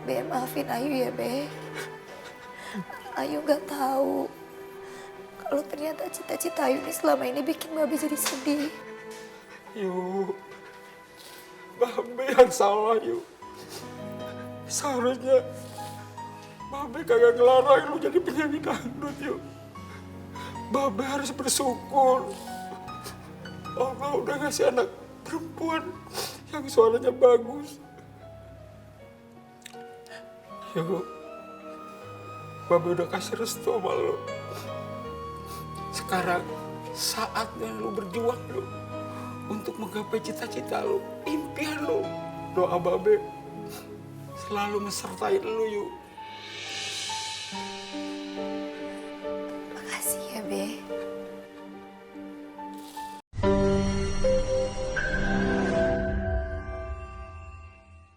Be, maafin Ayu ya, Be. Ayu gak tahu kalau ternyata cita-cita Ayu ini selama ini bikin Babe jadi sedih. Yuk, Babe yang salah, yuk. Seharusnya Babe kagak ngelarang lu jadi penyanyi dangdut, yuk. Babe harus bersyukur. Allah udah ngasih anak perempuan yang suaranya bagus. Yuk, Babe udah kasih restu sama lu. Sekarang saatnya lu berjuang, lu. Untuk menggapai cita-cita lu, impian lu. Doa Babe selalu mesertai lu, yuk.